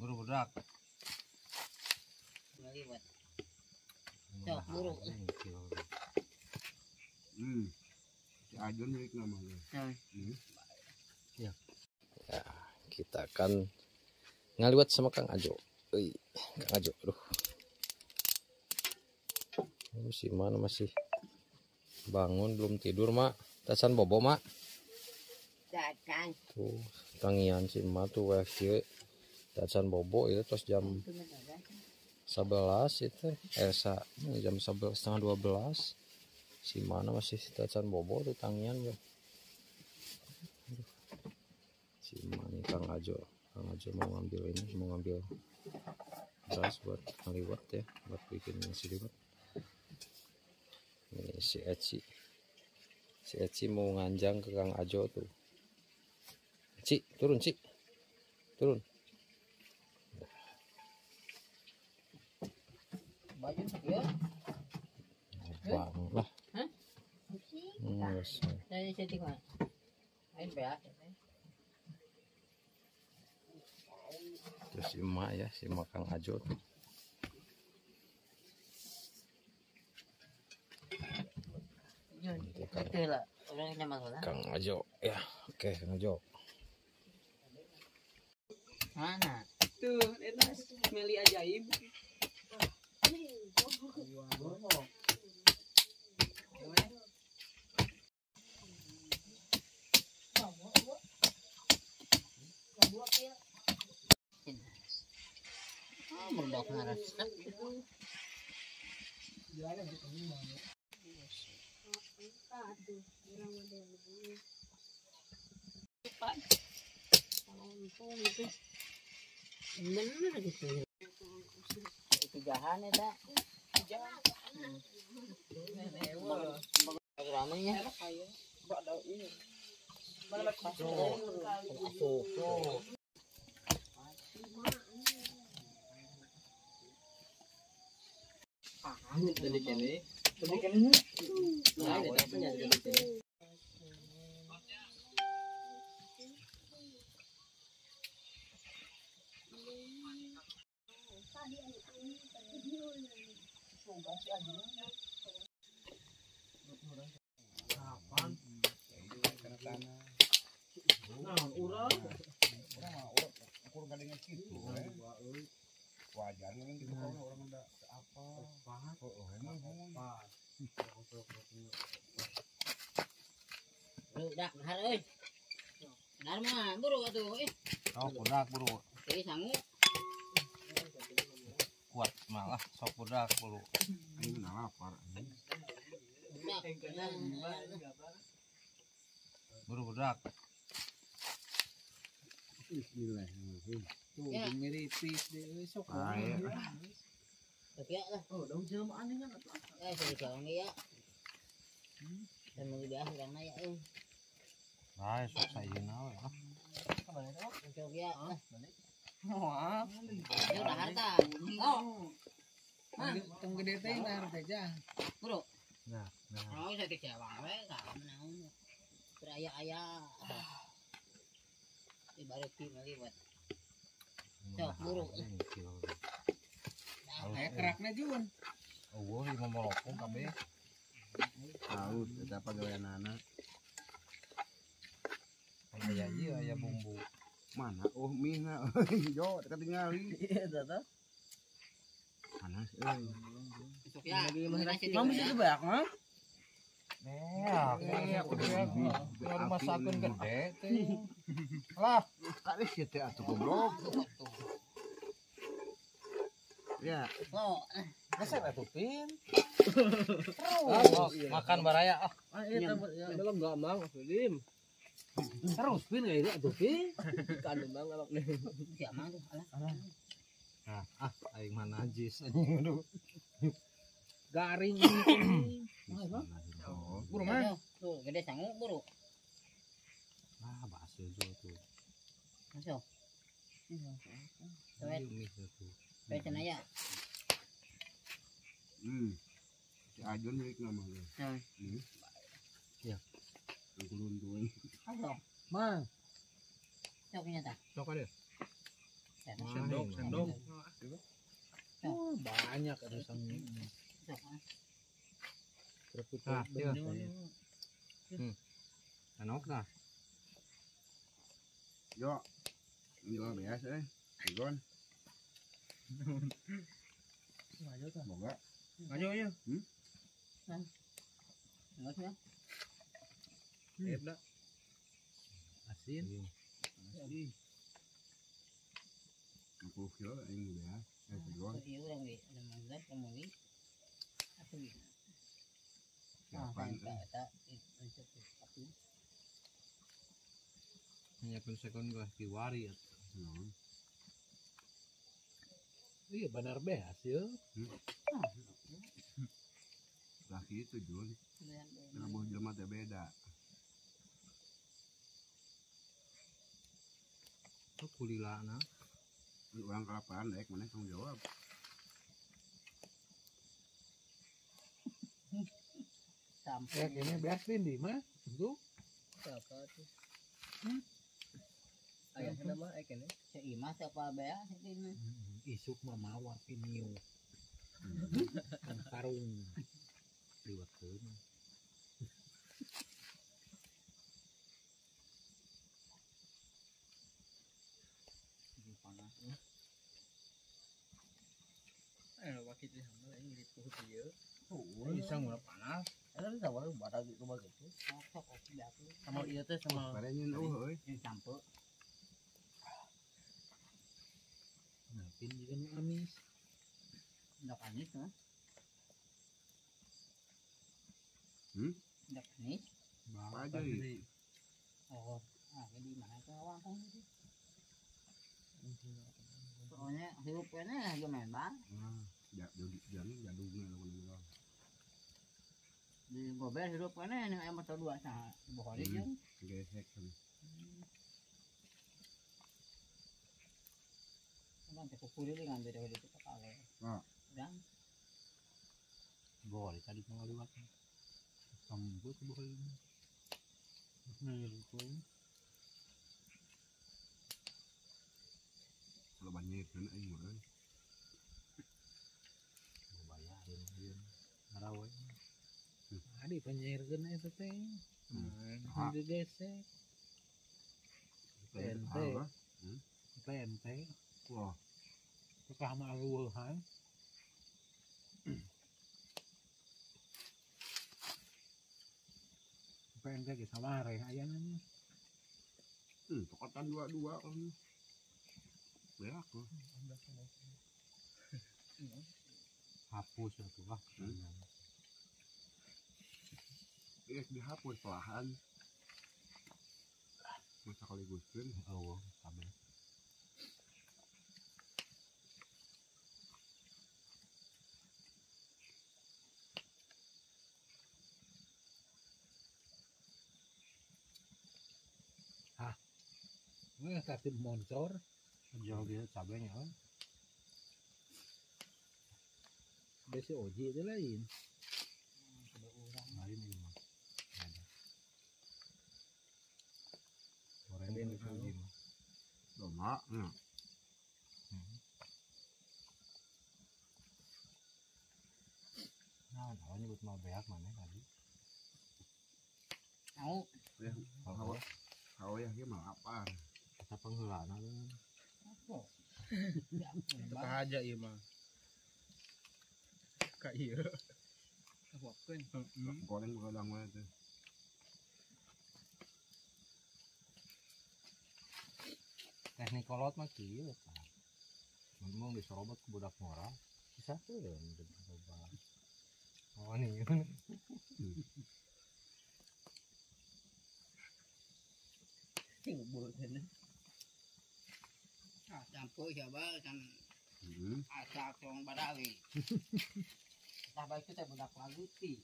Buru budak. Sok buru. Si Ajun milik namanya. Ya. Ya, kita akan ngaliwat sama Kang Ajo. Ui, Kang Ajo, aduh. Oh, si mana masih bangun belum tidur, Mak. Tasan bobo, Mak. Tasan. Tuh, tangian si Mak tuh WFC. Tasan bobo itu terus jam 11 itu jam 11 11:30. Si mana masih tasan bobo tuh tangian ya. Aduh. Si mana Kang Ajo. Kang Ajo mau ngambil ini, mau ngambil beras buat ngaliwat ya, buat bikin nasi liwet. Ini si Eci. Si Eci mau nganjang ke Kang Ajo tuh. Ci, turun Ci. Turun. Ya. Bang lah. Hah? Terus si emak ya, si emak Kang Ajo tuh. Kang Ajo ya, oke Kang Ajo. Mana? Tuh, enak meli ajaib. Oh, meledak ngaresep. Bener gitu. Tigahan eta. Ramenya. Wajar gitu kalau orang udah apa. Lu dak nahar euy. Nahar mah buru atuh euy. Sok budak buru. Euy sangu. Kuat malah sok budak buru. Ini lapar. Buru budak. Bismillahirrahmanirrahim. Tuh, ngeritis deh sok. Ya lah. Oh, daun jelema aneh kan atuh. Ya, saya ya. Dan mau biasa urangna ya euy. Nah, sok sayeuna we ah. Sok ya. Moal. Ya udah harta. Oh. Tong gede teh nahar teh jah. Bro. Nah, nah. Oh, saya kecewa we ka naon. Beraya-aya. Di bareki maliwat. Sok buru. Aya kerakna jun. Eueuh ieu mah morokong kabeh. Tahu eta pagaweanana. Aya ieu aya bumbu. Mana oh mie na jo ketinggali. Iya eta. Panas euy. Ya, Mama sih banyak mah. Nih, aku rumah sakun gede teh. Lah, kali sih teh atuh goblok. Ya. Oh, geser atuh pin. Terus makan baraya ah. Ah, iya belum enggak mang lim. Terus pin enggak ini atuh pin. Kan mang alok nih. Ya mang tuh alah. Nah, ah aing mah najis anjing aduh. Garing. Buru mah. Tuh, gede sangu buru. Ah, bakso tuh. Masuk. Iya, tuh. Baca naya. Si Ajun milik namanya. Ya. Kulun tuh. Ayo. Mang. Sok nya tah. Sok ada. Sendok, sendok. Oh, banyak ada sang. Nah, iya. Anok nah. Yo. Ini luar biasa eh. Gon. Ngajo tah. Moga. Ngajo ya. Hmm. Ngajo ya. Enak. Asin. Asin. 60 kilo ini ya. Eh, Iya urang we, ada manzat kamu we. Atuh we. Siapa eta itu. Nyiapin sekon gua piwari atuh. Iya benar be hasil. Laki itu Jun. Kenapa jelema teh beda? Tuh kulilana. Orang kelaparan daek mana tanggung jawab. Sampai ya, kayaknya beas di mah itu. Apa tuh? Ayah nama ekene. Si Imah siapa beas ini? Isuk mah mawar piniu. Karung. Liwatkeun. Waktu itu sama ini di puhut ieu. Oh, bisa ngurap panas. Eta teh sawah badag gitu bagus gitu. Sama ieu teh sama Parenya eueuh euy. Yang sampo. Nah, pin juga nu amis. Ndak amis mah. Ndak amis. Apa aja ini? Oh, ah di mana tuh awang kan itu. Pokoknya hirupnya gimana bang? Ya, jadi jadungnya lamun di gober hirup kana anu aya motor dua saha bohori jeung gesek kan. Bang teh kukuriling ngambil dari itu kepala. Ah. Bang. Bohori tadi mau liwat. Sambut bohori. Kalau banyak kan aing mah euy. Bayarin ieu. Ngarawe. Adi penyairkeun eta teh. Digesek. PNT. PNT. Wah. Tukah mah aluhan. PNT ge sawareh ayana nya. Tokotan dua-dua kan. Beak tuh. Hapus atuh lah. Iya dihapus perlahan. Masa kali guskeun. Oh, kabeh. Hah. Wah, tapi moncor. Jauh gitu cabenya kan. Besi oji itu lain. Lain ini mah. Ada. Goreng itu oji mah. Doma. Nah, kalau nyebut mau beak mana tadi? Mau. Ya, kau ya dia mah lapar. Kita pengheulana kan. Apa? Teu aja ieu mah. Ka ieu. Huapkeun. Goreng begadang we teh. Teknik kolot mah kieu tah. Mun disorobot ku budak ngora, bisa teu coba. Oh nih. Sing burukna. Ah, campur siapa kan acak tong badawi. Tah baik teh budak laguti.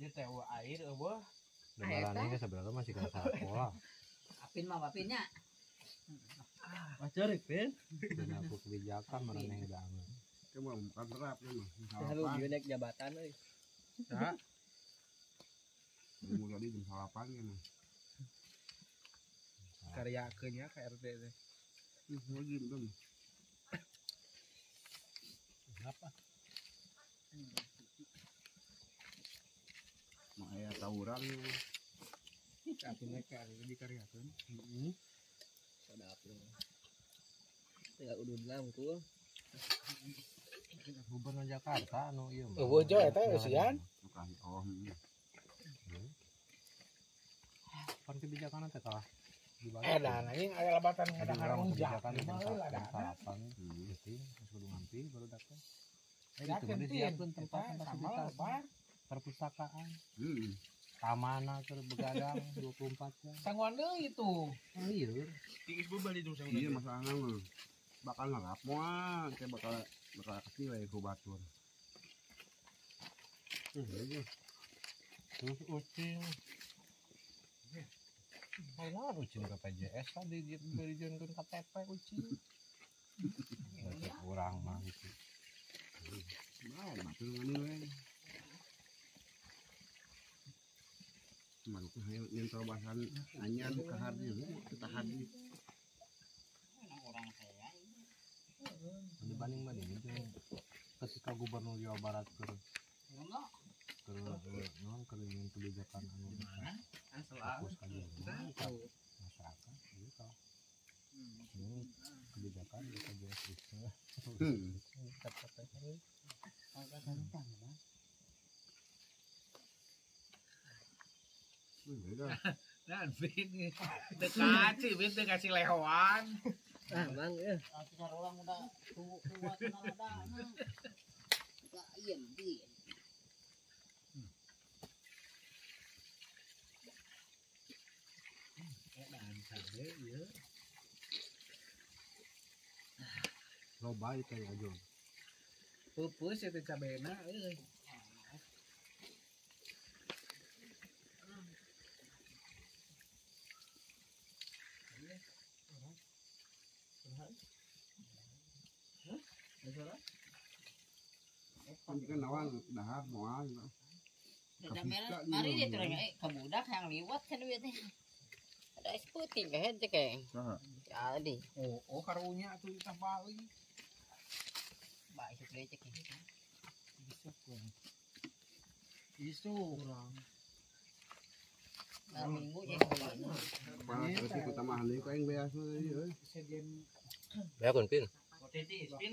Ieu teh air eueuh. Lebaran ini sebenarnya masih kena sekolah. Apin mah apinnya. Wah ceurik pin. Dan aku kebijakan mereneh banget. Cuma bukan terap ya mah. Lalu dia naik jabatan euy. Hah? Mulia di jam 8 kan. Karyakeun nya ka RT teh. Wajib kan. Kenapa? Mau aya tawuran. Artinya ka RT dikaryakeun. Heeh. Sadap. Tinggal udud langkul. Gubernur Jakarta anu ieu mah. Eueuh jo eta eusian. Oh. Pan kebijakan teh kalah. Edan anjing aya lebatan ngadahar rujak. Kebijakan jam 8. Penting geus kudu ngampi baru datang. Itu mah disiapkeun tempat fasilitas perpustakaan. Tamana keur begadang 24 jam. Sangguan deui itu. Oh iya. Tiis bebal itu sangguan. Iya masalahna mah. Bakal ngerap moal, kayak bakal kecil we ku batur. Iya. Terus ucing. Mana ucing ke PJS tadi dijieunkeun KTP ucing. Kurang mah gitu. Nah, batur ngani we. Maruk hayang nyen terobasan anyar buka hardi, kita hardi. Orang saya dibanding-bandingin ketika gubernur Jawa Barat ke non kebijakan anu fokus ka masyarakat gitu. Ini kebijakan BPJS itu. Nah, bin teu bin teu kasih lehoan. Ah, Bang ya. Orang udah tua kenal ada. Iya, bin. Cabe ieu. Loba ieu teh aja. Peupeus eta cabena euy. Kan nawang dahar moal. Mari dia terang kabudak yang liwat kan duit teh. Ada es putih kayak teh kayak. Ya di. Oh, karunya atuh kita bali. Ba isuk deui cek. Isuk kurang. Isuk kurang. Nah, minggu ya. Kepala terus utama deui ku aing beas mah tadi euy. Beakeun pin. Pin.